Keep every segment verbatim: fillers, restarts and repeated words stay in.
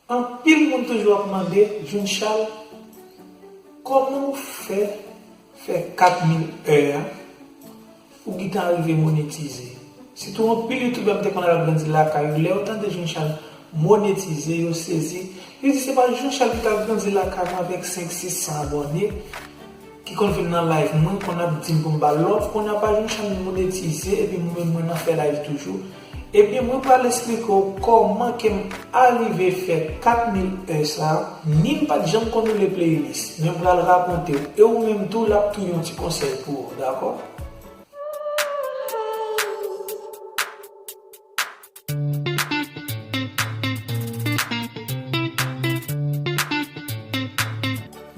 Anpil moun toujou ap mande, June Charles, kòman w fè fè kat mil è a, ou gentan rive monetize? Sitou anpil youtubè m te konn al ap grandi lakay yo, lè yo tande June Charles monetize, yo sezi. Yo di, "Se pa June Charles ki t al grandi lakay mwen avèk senk, sis san abòne, ki konn vin nan live mwen, konn ap di m pou m ba l love, kounye a pa June Charles monetize, epi mwen menm mwen nan fè live toujou." Ebyen, mwen pral esplike w kòman ke m arive fè kat mil è sa, ni m pa t janm konn oule playlist, men m pral rakonte w, e ou menm tou, l ap tou yon ti konsèy pou ou, dakò?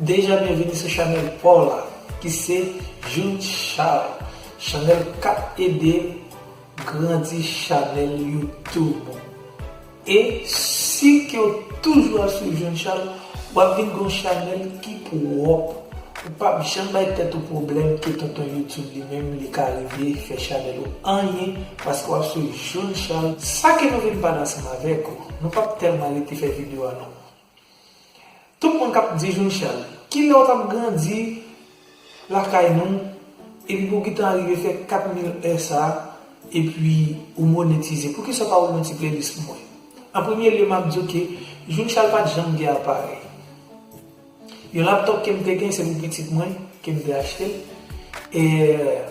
Deja byenvini sou chanèl pa w la, ki se June Charles, chanèl k ap ede grandi chanèl YouTube ou. E si ke w toujou ap swiv June Charles, w ap vin gon chanèl ki pwòp. Ou p ap janm bay tèt ou pwoblèm ke tonton YouTube li menm li ka rive fè chanèl ou anyen, paske w ap swiv June Charles. Sa ke nou vin pale ansanm avèk ou, nou p ap tèlman rete fè videyo a non. Tout moun k ap di June Charles, kilè w t ap grandi lakay nou, epi pou w gentan rive fè kat mil è sa, epi ou monetize? Poukisa w pa oule yon ti playlist pou mwen? An premye lye, m ap di w ke June Charles pa t janm gen aparèy. Yon laptop ke m te gen, se pou pitit mwen ke m te achte l. E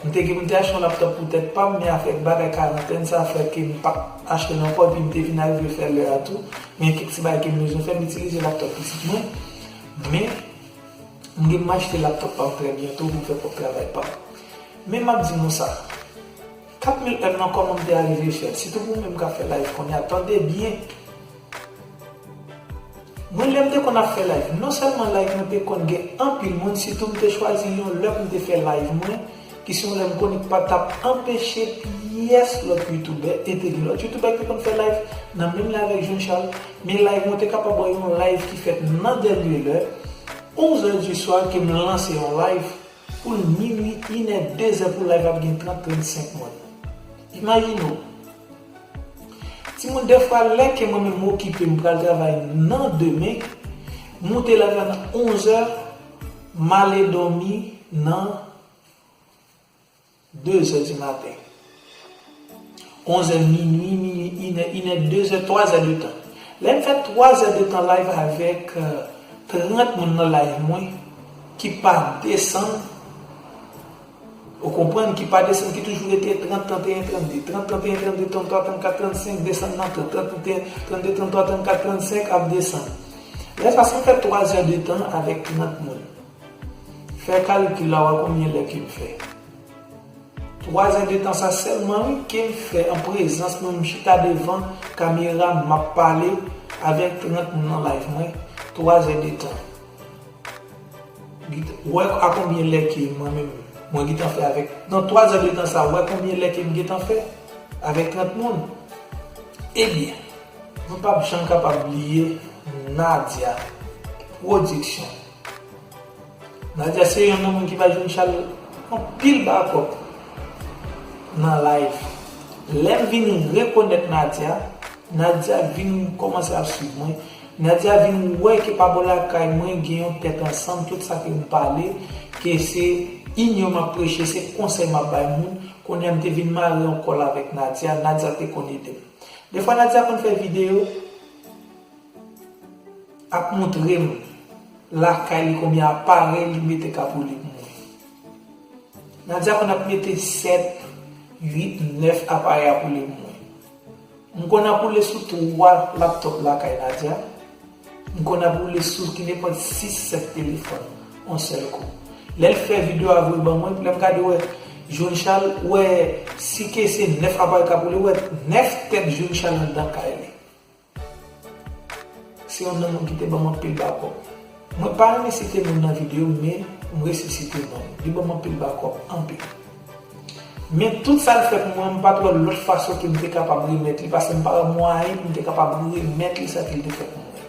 m te gen, m te achte yon laptop pou tèt pa m, men avèk bagay karantèn sa fè ke m pa t achte l ankò, epi m te vin arive fè lè a tou. Men kèk ti bagay ke m bezwen fè, m itilize laptop pitit mwen. Men m gen, m achte laptop pa m trè byento pou m fè pwòp travay pa m. Men m ap di nou sa, kat mil è nan kòman m te arive fè l, sitou pou mwen menm k ap fè live kounye a, tande byen. Mwen, lè m te konn ap fè live, non sèlman live mwen te konn gen anpil moun, sitou m te chwazi yon lè pou m te fè live mwen, ki se yon lè m konnen k pa t ap anpeche pyès lòt youtubè, e te gen lòt youtubè ki te konn fè live nan menm lè avèk June Charles, men live mwen te kapab wè yon live ki fèt nan dènye lè, onz è di swa ke m lanse yon live, pou l minui, inè, dezè pou live ap gen trant, trannsenk moun. Imajine w. Timoun, dèfwa, lè ke mwen menm m okipe, m pral travay nan demen, moute live la nan onz è, m ale dòmi nan de zè di maten. Onz è, minui, minui, inè, inè, dezè, twazè de tan. Lè m fè twazè de tan live avèk, euh, trant moun nan live mwen, ki pa desann, ou konprann, ki pa desann, ki toujou rete trant, tranteyen, trannde, trant, tranteyen, trannde, tranntwa, trannkat, trannsenk, desann nan trant, trant, tranteyen, trannde, tranntwa, trannkat, trannsenk, ap desann. Lè sa, si m fè twazè de tan avèk trant moun, fè kalkil la, wè konbyen lè ke m fè. Twazè de tan sa sèlman, wi, ke m fè an prezans mwen, m chita devan kamera, m ap pale avèk trant moun nan live mwen, twazè de tan. Wè a konbyen lè ke mwen menm, mwen gentan fè avèk, nan twazè de tan sa, wè konbyen lè ke m gentan fè avèk trant moun. Ebyen, nou p ap janm kapab bliye Nadia Production. Nadia se yonn nan moun ki bay June Charles anpil bakòp nan live. Lè m vin rekonèt Nadia, Nadia vin kòmanse ap swiv mwen. Nadia vin wè ke pa bò lakay mwen gen yon tèt ansanm, tout sa ke m pale, ke se inyon m ap preche, se konsèy m ap bay moun. Kounye a m te vin mare yon kòl avèk Nadia, Nadia te konn ede m. Defwa Nadia konn fè videyo, ap montre m lakay li konbyen aparèy li mete k ap woule pou mwen. Nadia konn ap mete sèt, uit, nèf aparèy ap woule pou mwen. M konn ap woule sou twa laptop lakay Nadia. M konn ap woule sou ki nenpòt sis, sèt telefòn yon sèl kou. Lè l fè videyo a voye ban mwen, lè m gade wè June Charles, wè si ke se nèf aparèy k ap woule, wè nèf tèt June Charles anndan kay li. Se yon nan moun ki te ban m anpil bakòp. Mwen pa renmen site moun nan videyo, men m resi site non l. Li ban m anpil bakòp, anpil. Men tout sa l fè pou mwen, m pa t wè lòt fason ke m te kapab remèt li, paske m pa wè mwayen pou m te kapab remèt li sa ke l te fè pou mwen.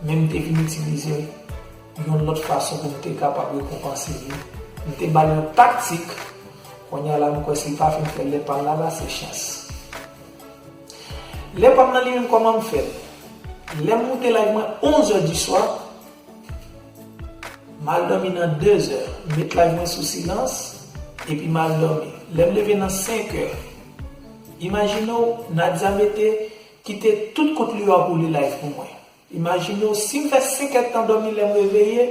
Men m te vin itilize yon lòt fason pou m te kapab rekonpanse li. M te ba l yon taktik. Kounye a la, m kwè si l pa fin fè lè pa l la, la se chans. Lè pa m nan li menm, kòman m fè l? Lè m moute live mwen onzè di swa, m al dòmi nan dezè, m met live mwen sou silans, epi m al dòmi. Lè m leve nan senkè, imajine w, Nadia mete, kite tout kont li yo ap woule live pou mwen. Imajine w, si m fè senk èdtan dòmi lè m reveye,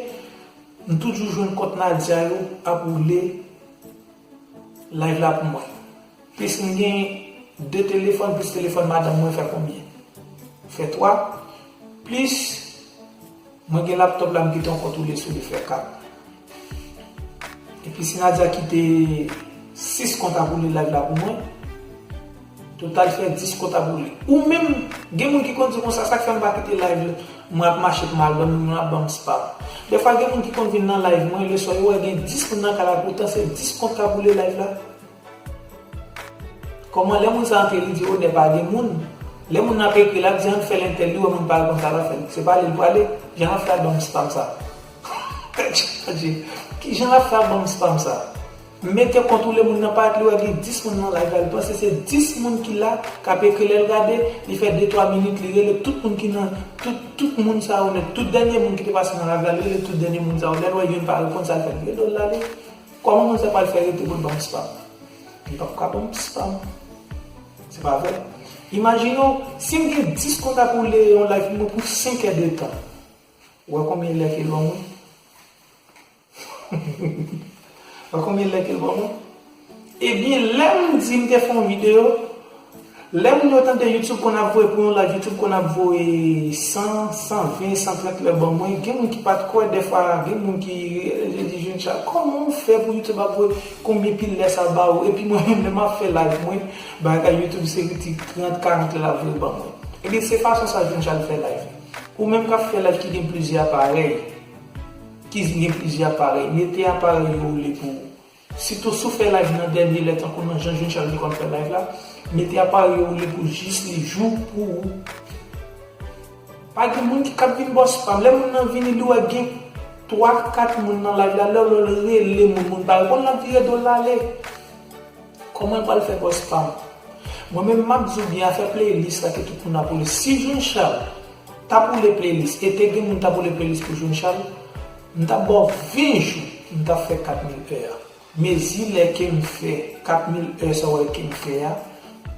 m toujou jwenn kont Nadia yo ap woule live la pou mwen. Plis m gen de telefòn, plis telefòn madanm mwen fè konbyen? Fè twa. Plis mwen gen laptòp la, m kite yon kont woule sou li, fè kat. Epi si Nadia kite sis kont ap woule live la pou mwen, total fè dis kont ap woule. Ou menm, gen moun ki konn di konsa, sa k fè m pa kite live mwen ap mache pou m al dòmi, moun ap ban m spam. Dèfwa gen moun ki konn vin nan live mwen, leswa yo wè gen dis moun nan kay la, poutan se dis kont k ap woule live la. Kòman lè moun sa antre, li di onè pa gen moun? Lè moun nan ap ekri, l ap di ann fè l entèl, li wè moun pa reponn, sa l ap fè? Se pale l pwale? Jan l ap fè ap ban m spam sa? Tèt chaje. Ki jan l ap fè ap ban m spam sa? M mete kont woule, moun nan parèt, li wè gen dis moun nan live la, li panse se dis moun ki la, k ap ekri, lè l gade, li fè de twa minit, li rele tout moun ki nan, tout, tout moun sa yo nèt, tout dènye moun ki te pase nan live la, li rele tout dènye moun sa yo, lè l wè youn pa reponn, sa l fè? Li rele l ale. Kòman moun sa pral fè rete pou l ban m spam? Li p ap ka ban m spam. Se pa vre? Imajine w, si m gen dis kont ap woule yon live pou mwen pou senk è de tan. Ou wè konbyen lè ke l ban mwen? Ou wè konbyen lè ke l ban mwen? Ebyen, lè m di m te fè yon videyo, lè moun yo tande YouTube konn ap voye pou yon live, YouTube konn ap voye san, san ven, san trant lè ban mwen. Gen moun ki pa t kwè, dèfwa, gen moun ki, eh, di, Jeune Charles, kòman w fè pou YouTube ap voye konbyen pil lè sa ba ou? Epi mwen menm, lè m ap fè live mwen, bagay YouTube se ti trant, karant lè l ap voye ban mwen. Ebyen, se fason sa Jeune Charles fè live. Ou menm k ap fè live ki gen plizyè aparèy, ki gen plizyè aparèy, mete aparèy yo woule pou ou. Sitou si w fè live nan dènye lè, tankou nan jan Jeune Charles te konn fè live la, mete aparèy yo woule pou jis li jou pou ou. Pa gen moun ki kab vin ba w spam. Lè moun nan vini, li wè gen twa, kat moun nan live la, lè w rele moun, moun pa reponn, l ap vire do l ale. Kòman l pral fè ba w spam? Mwen menm, m ap di w byen, afè playlist la ke tout moun ap woule. Si Jeune Charles t ap woule playlist, e te gen moun t ap woule playlist pou Jeune Charles, m t ap ba w ven jou, m t ap fè kat mil è a. Mezi lè ke m fè kat mil è sa w wè ke m fè a,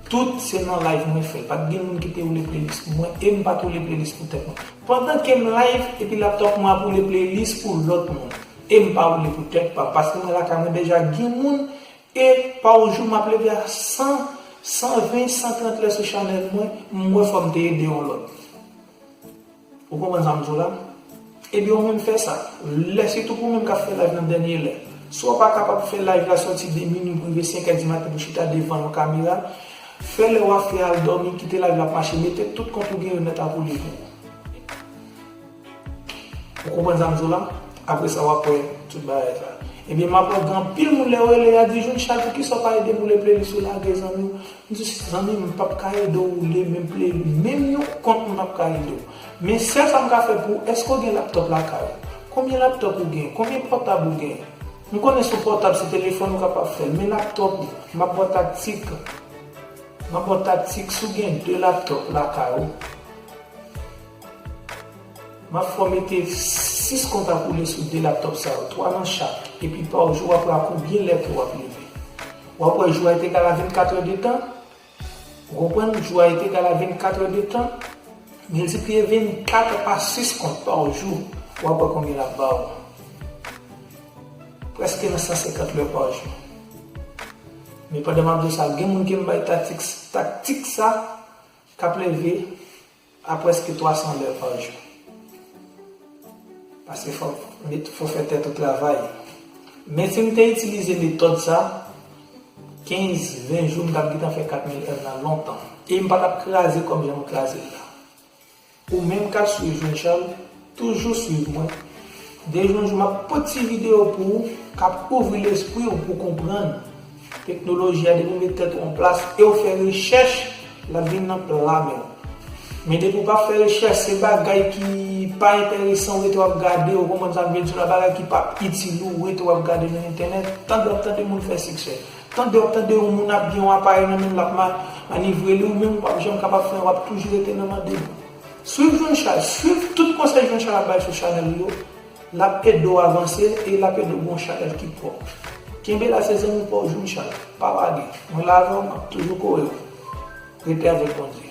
tout se nan live mwen fè l. Pa t gen moun ki te woule playlist pou mwen, e m pa t woule playlist pou tèt mwen. Pandan ke m live, epi laptop mwen ap woule playlist pou lòt moun. E m pa woule pou tèt pa m, paske mwen lakay mwen deja gen moun, e pa w jou m ap leve a san, san ven, san trant lè sou chanèl mwen, m wè fò m te ede yon lòt. Ou konprann sa m di w la? Ebyen, ou menm fè sa. Lè, sitou pou ou menm k ap fè live nan dènye lè. Si w pa kapab fè live la sòti de minui pou rive senk è di maten pou chita devan yon kamera, fè lè w ap fè al dòmi, kite live la ap mache, mete tout kont ou gen yo nèt ap woule pou ou. Ou konprann sa m di w la? Apre sa, w ap wè tout bagay sa. Ebyen, m ap wè gen anpil moun lè yo rele, y a di, Jeune Charles, poukisa w pa ede m woule playlist ou lage, zanmi w? M di, zanmi m, m p ap ka ede w woule menm play, menm yon kont m p ap ka ede w. Men sèl sa m ka fè pou ou, èske w gen laptop lakay ou? Konbyen laptop ou gen? Konbyen pòtab ou gen? M konnen sou pòtab, se telefòn ou kapab fè l, men laptop ou, m ap ba w taktik. M ap ba w taktik, si w gen de laptop lakay ou, m ap fè w mete sis kont ap woule sou de laptop sa yo, twa nan chak, epi pa jou w ap wè a konbyen lè ke w ap leve. W ap wè jou a est égal à vennkat è de tan. Ou konprann? Jou a est égal à vennkat è de tan. Miltipliye vennkat pa sis kont pa jou. W ap wè konbyen l ap ba w. Prèske nan san senkant lè pa jou. Men pandan m ap di w sa, gen moun ke m bay taktik, taktik sa, k ap leve a prèske twa san lè pa jou. Paske fò, fò fè tèt ou travay. Men si m te itilize metòd sa, kenz, ven jou, m t ap gentan fè kat mil è nan lontan. E m pa t ap kraze kòm jan m kraze l la. Ou menm k ap swiv Jeune Charles, toujou swiv mwen. De jou an jou, m ap pote ti videyo pou ou, k ap ouvri lespri w pou w konprann teknoloji a, depi w met tèt ou an plas e w fè rechèch, l ap vin nan pla men w. Men depi w p ap fè rechèch, se bagay ki pa enteresan w rete w ap gade, ou konprann sa m vle di w la, bagay ki p ap itil ou, w rete w ap gade nan entènèt, tande w ap tande moun fè siksè. Tande w ap tande yon moun ap gen yon aparèy nan men l, l ap ma-, manevre li, ou menm ou p ap janm kapab fè, w ap toujou rete nan mande l. Swiv John Charles, swiv tout konsèy John Charles ap bay sou chanèl li yo. L ap ede w avanse e l ap ede w gen yon chanèl ki pwòp. Kenbe la, se zanmi pa w John Charles. Pa lage. Mwen la avè w, m ap toujou kore w. Rete avèk Bondye.